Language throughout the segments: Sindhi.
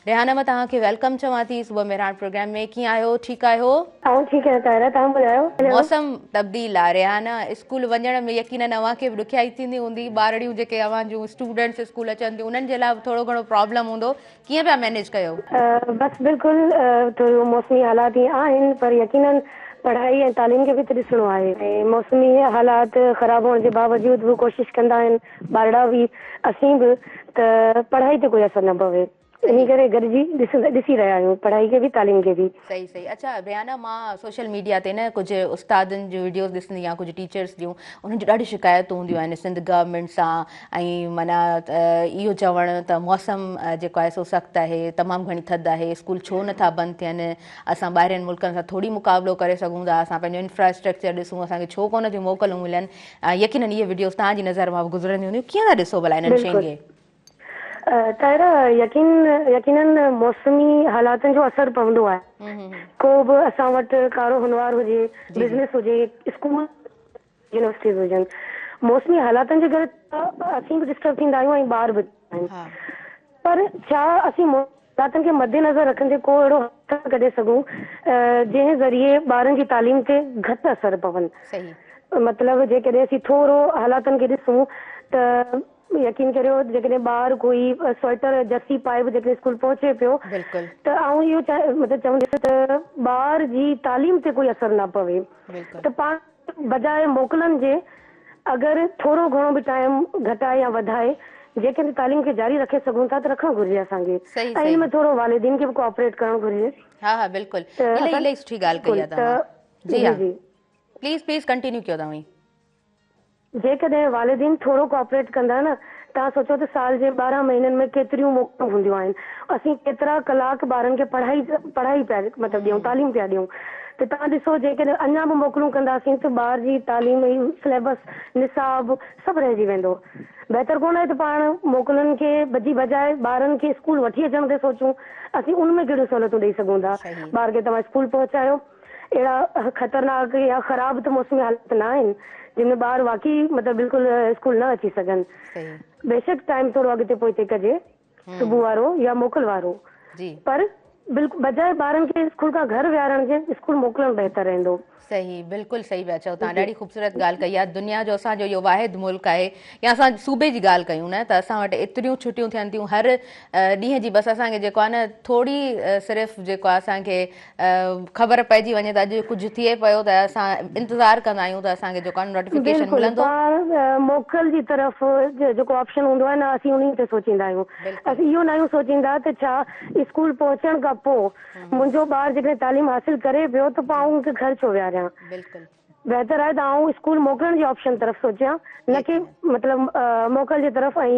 ريحانه مان توهان کي welcome چوان ٿي صبح مهراڻ پروگرام ۾ ڪيئن آهيو ٺيڪ آهيو؟ آئون ٺيڪ آهيان طاهره توهان ٻڌايو؟ موسم تبديل آ ريحانه اسڪول وڃڻ ۾ يقينن اوهان کي به ڏکيائي ٿيندي هوندي ٻارڙيون جيڪي اوهان جون اسٽوڊنٽس اسڪول اچن ٿيون انهن جي لاء به ٿورو گهڻو پرابلم هوندو ڪيئن پيا مينيج ڪيو؟ بس بلڪل ٿورو موسمي حالات ائين آهن پر يقينن پڙهائي ۽ تعليم کي به ته ڏسڻو آهي ۽ موسمي حالات خراب هئڻ جي باوجود به ڪوشش ڪندا آهن ٻارڙا به اسين به ته پڙهائي تي ڪوئي اثر نه پوي انهي ڪري گڏجي ڏسي رهيا آهيون پڙهائي کي به تعليم کي به. صحيح صحيح اڇا ريحانه مان سوشل ميڊيا تي نه ڪجهه استادن جون وڊيوز ڏسندي آهيان ڪجهه ٽيچرس جون انهن جون ڏاڍيون شڪايتون هونديون آهن سنڌ گورنمينٽ سان ۽ معنيٰ اهو چوڻ ته موسم جيڪو آهي سو سخت آهي تمام گهڻي ٿڌ آهي اسڪول ڇو نٿا بند ٿين اسان ٻاهرين ملڪن سان ٿوري مقابلو ڪري سگهون ٿا اسان پنهنجو انفراسٽرڪچر ڏسون اسان کي ڇو ڪونه ٿيون موڪلون ملن يقينن اهي وڊيوز توهان جي نظر مان به گذرنديون هونديون ڪيئن ٿا ڏسو ڀلا انهن شين کي؟ طاهره يقين يقينن موسمي حالاتن جو اثر پوندو آهي ڪو به اسان وٽ ڪاروهنوار هجي بزنس هجي اسڪول يونيورسٽيز هجن موسمي حالاتن جي ڪري اسين به ڊسٽرب ٿيندا آهيون ۽ ٻار به پر ڇا اسين حالاتن کي مد نظر رکندي ڪو اهڙو حل ٿا ڪڍي سگهون جنهن ذريعي ٻارن جي تعليم تي گهٽ اثر پون مطلب جيڪڏهن اسين ٿورو حالاتن کي ڏسون ته يقين ڪريو جيڪڏهن ٻار ڪوئي سوئيٽر جرسي پائي به جيڪڏهن اسڪول پهچي پيو ته آئون اهو مطلب چوندس ته ٻار جي تعليم تي ڪوئي اثر نه پوي ته پاڻ بجاء موڪلن جي اگر ٿورو گهڻو به ٽائيم گهٽائي يا وڌائي جيڪڏهن تعليم کي جاري رکي سگهون ٿا ته رکڻ گهرجي اسان کي ۽ ان ۾ ٿورو والدين کي به ڪوآپريٽ ڪرڻ گهرجي. ها ها بلڪل الاهي الاهي سٺي ڳالهه ڪئي آهي توهان جي ها پليز پليز ڪنٽينيو ڪيو توهين. جيڪڏهن والدين ٿورو ڪوآپريٽ ڪندا نه، توهان سوچو ته سال جي 12 مهينن ۾ ڪيتريون موڪلون هونديون آهن، اسين ڪيترا ڪلاڪ ٻارن کي پڙهائي پڙهائي پيا مطلب ڏيون تعليم پيا ڏيون ته توهان ڏسو جيڪڏهن اڃا به موڪلون ڪنداسين ته ٻار جي تعليم ۽ سليبس نصاب سڀ رهجي ويندو. بهتر ڪونه آهي ته پاڻ موڪلن کي جي بجاء ٻارن کي اسڪول وٺي اچڻ تي سوچون اسين ان ۾ ڪهڙيون سهولتون ڏئي سگهون ٿا ٻار کي توهان اسڪول پهچايو. اهڙا خطرناڪ يا خراب ته موسمي حالات نه آهن جن ۾ ٻار واقعي مطلب بلڪل اسڪول نه اچي سگهن. بيشڪ ٽائيم ٿورو اڳتي پوئتي ڪجي صبح وارو يا موڪل وارو پر بلڪل بجاء ٻارن کي اسڪول کان گهر ويهارڻ جي اسڪول موڪلڻ بهتر رهندو. صحيح بلڪل صحيح پيا چئو توهان ڏاڍي خوبصورت ڳالهه ڪئي آهي دنيا جو اسان جو اهو واحد ملڪ آهي يا اسان صوبي جي ڳالهه ڪيون نه ته اسان وٽ ايتريون ڇٽيون ٿين ٿيون هر ڏينهن جي بس اسان کي جيڪو آهي نه ٿوري صرف جيڪو آهي اسان کي خبر پئجي وڃي ته اڄ ڪجهه ٿئي پيو ته اسان انتظار ڪندا آهيون ته اسان کي جيڪو آهي نوٽيفڪيشن بلڪل ملندو. پاڻ موڪل جي طرف جيڪو آپشن هوندو آهي نه اسين انهي تي سوچيندا آهيون اسين اهو ناهيون سوچيندا ته ڇا اسڪول پهچڻ کان پوء منهنجو ٻار جيڪڏهن تعليم حاصل ڪري پيو ته پوء آئون ان کي گهر ڇو ويهاريان بهتر آهي ته آئون اسڪول موڪلڻ جي آپشن طرف سوچيان نه ڪي مطلب موڪل جي طرف ۽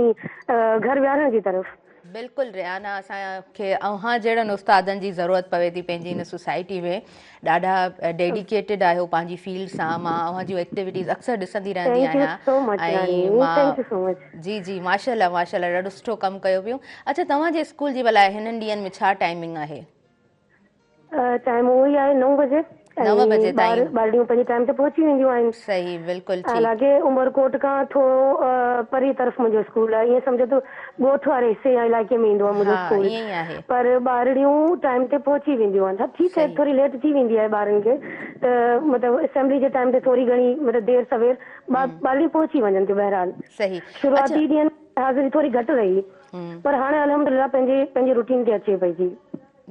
گهر ويهارڻ جي طرف. بلڪل ريحانه اسان کي اوهان جهڙن استادن جي ضرورت پوي ٿي پنهنجي هن سوسائٽي ۾ ڏاڍا ڊيڊيڪيٽيڊ آهيو پنهنجي فيلڊ سان مان اوهان جون ايڪٽيوٽيز اڪثر ڏسندي رهندي آهيان ۽ مان جي جي ماشاءالله ماشاءالله ڏاڍو سٺو ڪم ڪيو پيون اڇا توهان جي اسڪول جي ڀلا هنن ڏينهن ۾ ڇا ٽائمنگ آهي؟ ٽائيم اهو ئي آهي نو بجي 9 بجي ۽ ٻار تائين. ٻارڙيون پنهنجي ٽائيم تي پهچي وينديون آهن. صحيح بلڪل ٺيڪ. حالانڪه عمرڪوٽ کان ٿورو پري طرف منهنجو اسڪول آهي ائين سمجهو ته ڳوٺ واري حصي يا علائقي ۾ ايندو آهي منهنجو ها اسڪول ائين ئي آهي. پر ٻارڙيون ٽائيم تي پهچي وينديون آهن ها ٺيڪ آهي صحيح. ٿوري ليٽ ٿي ويندي آهي ٻارن کي ته مطلب اسيمبلي جي ٽائيم تي ٿوري گهڻي مطلب دير سوير ٻارڙيون پهچي وڃن ٿيون بهرحال صحيح اڇا. شروعاتي ڏينهن ۾ حاضري ٿوري گهٽ رهي پر هاڻي الحمدلله پنهنجي پنهنجي روٽين تي اچي پئي ٿي.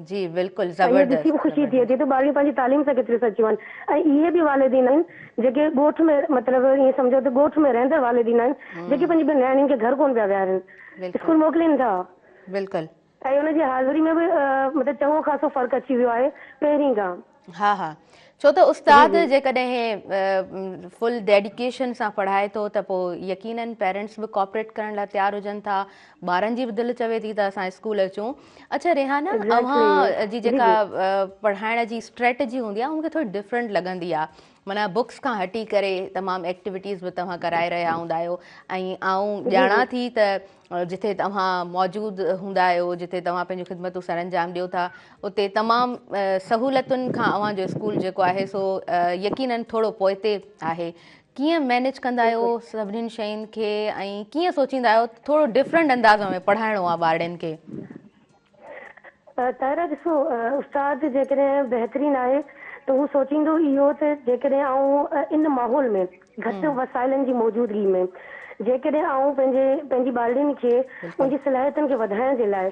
جي بلڪل ۽ اهو ڏسي زبردست به خوشي ٿئي زبردست. ٿي ته ٻارڙيون پنهنجي تعليم سان ڪيتريون سچيون آهن ۽ اهي به والدين آهن جيڪي ڳوٺ ۾ مطلب ائين سمجهو ته ڳوٺ ۾ رهندڙ والدين آهن جيڪي پنهنجي ٻن نياڻين کي گهر ڪونه پيا ويهارين بلڪل اسڪول موڪلين ٿا بلڪل. ۽ ان جي حاضري ۾ به مطلب چڱو خاصو فرق اچي ويو آهي پهرين کان. ها ها ڇو ته جي استاد جي. جيڪڏهن فل ڊيڊيڪيشن سان پڙهائي ٿو ته پوء يقينن پيرنٽس به ڪوآپريٽ ڪرڻ لاء تيار هجن ٿا ٻارن جي به دل چوي ٿي ته اسان اسڪول اچون اڇا ريحانه ايگزيڪٽلي اوهان جي جي جيڪا جي. پڙهائڻ جي اسٽريٽجي هوندي آهي مون کي ٿوري ڊفرنٽ لڳندي آهي معنيٰ بڪس کان هٽي ڪري تمام ايڪٽيوٽيز به توهان ڪرائي رهيا هوندا آهيو ۽ آئون جي جي. ڄاڻان ٿي ته جتي توهان موجود هوندا آهيو، جتي توهان پنهنجون خدمتون سرانجام ڏيو ٿا، اتي تمام سهولتن کان اوهان جو اسڪول جيڪو آهي سو يقينن ٿورو پوئتي آهي. ڪيئن مينيج ڪندا آهيو سڀني شين کي ۽ ڪيئن سوچيندا آهيو ته ٿورو ڊفرنٽ انداز ۾ پڙهائڻو آهي ٻارڙين کي؟ طاهره ڏسو، استاد جيڪڏهن بهترين آهي ته هو سوچيندو اهو ته جيڪڏهن آئون ان ماحول ۾ گهٽ وسائلن جي موجودگي ۾ جيڪڏهن آئون پنهنجي پنهنجي ٻارڙين کي ان جي صلاحيتن کي وڌائڻ جي لاء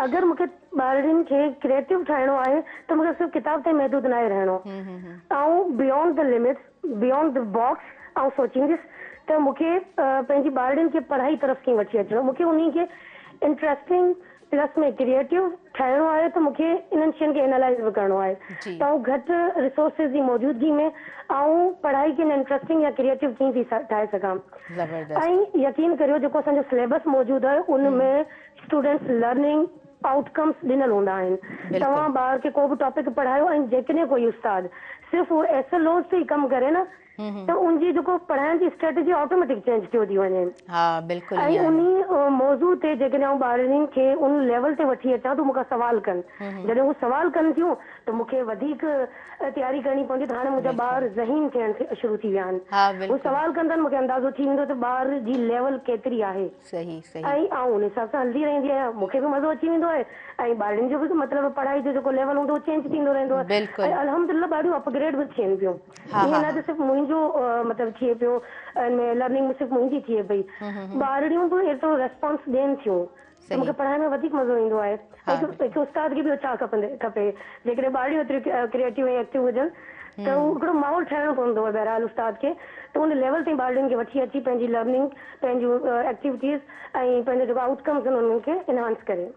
اگر مون کي ٻارڙين کي ڪريئيٽو ٺاهڻو آهي ته مون کي صرف ڪتاب تائين محدود ناهي رهڻو. آئون beyond the limits, beyond the box آئون سوچينديس ته مون کي پنهنجي ٻارڙين کي پڙهائي طرف ڪيئن وٺي اچڻو، مون کي انهي کي انٽريسٽنگ پلس ۾ ڪريئيٽو ٺاهڻو آهي ته مون کي انهن شين کي اينالائيز به ڪرڻو آهي ته آئون گهٽ ريسورسز جي موجودگي ۾ آئون پڙهائي کي انٽريسٽنگ يا ڪريئيٽو ڪيئن ٿي ٺاهي سگهان. ۽ يقين ڪريو جيڪو اسان جو سليبس موجود آهي ان ۾ اسٽوڊنٽس لرننگ آئوٽ ڪمس ڏنل هوندا آهن. توهان ٻار کي ڪو به ٽاپڪ پڙهايو ۽ جيڪڏهن ڪوئي استاد صرف اهو ايس ايل اوز تي ئي ڪم ڪري نه ته ان جي جيڪو پڙهائڻ جي اسٽريٽجي آٽوميٽڪ چينج ٿيو ٿي وڃي. ها بلڪل ۽ ائين آهي. انهي موضوع تي جيڪڏهن آئون ٻارڙين کي ان ليول تي وٺي اچان ته هو مون کان سوال ڪن. جڏهن هو سوال ڪن ٿيون ته مون کي وڌيڪ تياري ڪرڻي پوندي ته هاڻي منهنجا ٻار ذهين ٿيڻ شروع ٿي ويا آهن. هو سوال ڪندا آهن مون کي اندازو ٿي ويندو ته ٻار جي ليول ڪيتري آهي. صحيح صحيح. ۽ آئون ان حساب سان هلندي رهندي آهيان. مون کي به مزو اچي ويندو آهي ۽ ٻارڙين جو به مطلب پڙهائي جو جيڪو ليول هوندو اهو چينج ٿيندو رهندو آهي. ۽ الحمدلله ٻارڙيون اپگريڊ به ٿين پيون. ائين نه ته صرف منهنجو مطلب ٿئي پيو ان ۾ لرننگ صرف منهنجي ٿئي پئي. ٻارڙيون به ايترو ريسپانس ڏين ٿيون ته مون کي پڙهائڻ ۾ وڌيڪ مزو ايندو آهي. هڪ استاد کي ٻيو ڇا کپندي کپي جيڪڏهن ٻارڙيون ايتريون ڪريئيٽو ۽ ايڪٽو هجن ته هو هڪڙو ماحول ٺاهڻو پوندو آهي بهرحال استاد کي ته ان ليول تائين ٻارڙين کي وٺي اچي پنهنجي لرننگ پنهنجون ايڪٽيوٽيز ۽ پنهنجو جيڪو آئوٽ ڪمز آهن انهن کي انهانس ڪري.